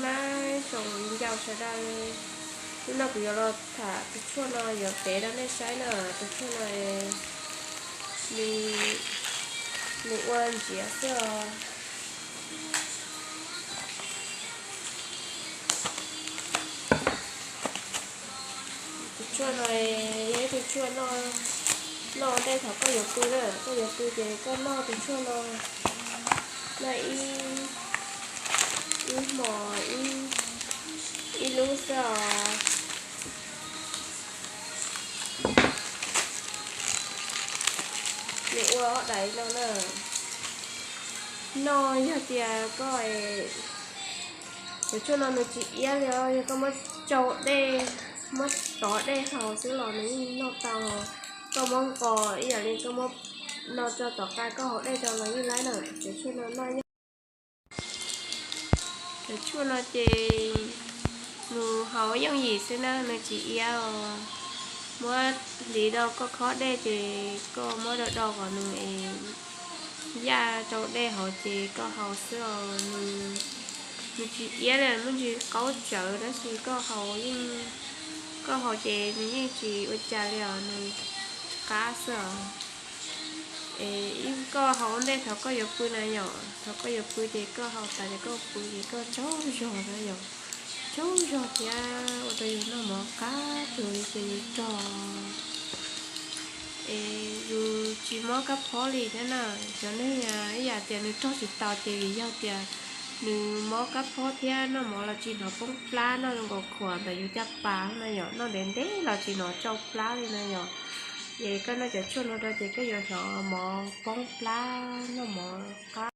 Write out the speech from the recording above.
Na, tsoom viv ncaus sawv daws, hnub no kuv yuav los tham tus tshuaj no yuav piav rau nej saib na. Tus tshuaj no nws, nws ua ntsiav xwb os. Tus tshuaj no yog ib tug tshuaj noj ua ntej thaum koj yuav pw na. Koj yuav pw ces koj noj tus tshuaj no, noj ib, ib hmos, ib lub xwb os. Nws ua ob daim no na. Noj yog tias koj, tus tshuaj no nws tsis iab li os, yog koj muab tsau dej, muab tov dej haus xwb los nws yeej noj tau. Koj muab nqos ib yam li koj muab no tso tom qab koj haus dej rau los yeej laib na. Tus tshuaj no noj, tus tshuaj no ces nws haus yooj yim xwb na, nws tsis iab os. Muab hliv rau koj khob dej ces koj muab do do kom nws es yaj rau dej hauv ces koj haus xwb os. Nws, nws tsis iab li, muaj ntsis qaub tsawv tab sis koj haus yeej, koj haus ces nws yeej tsis ua cas li os, nws qab xwb os. Es koj haus ua ntej thaum koj yuav pw na yom, thaum koj yuav pw ces koj haus tas ces koj pw ces koj tsaug zog na yom, tsaug zog thiab ua rau yus noj mov qab plhws li ces yus rog. Es yus tsis mob kab phob li thiab na. Cov neeg ib yam tias nws rog tsis tau ces vim yog tias nws mob kab phob thiab noj mov los tsis hnov poob plab, noj zoo nkaus khuam ntawm yus caj pas na yom, noj ntev ntev los tsis hnov tsau plab li na yom. Ces koj noj cov tshuaj no rau ces koj yuav hnov mov poob plab, noj mov qab.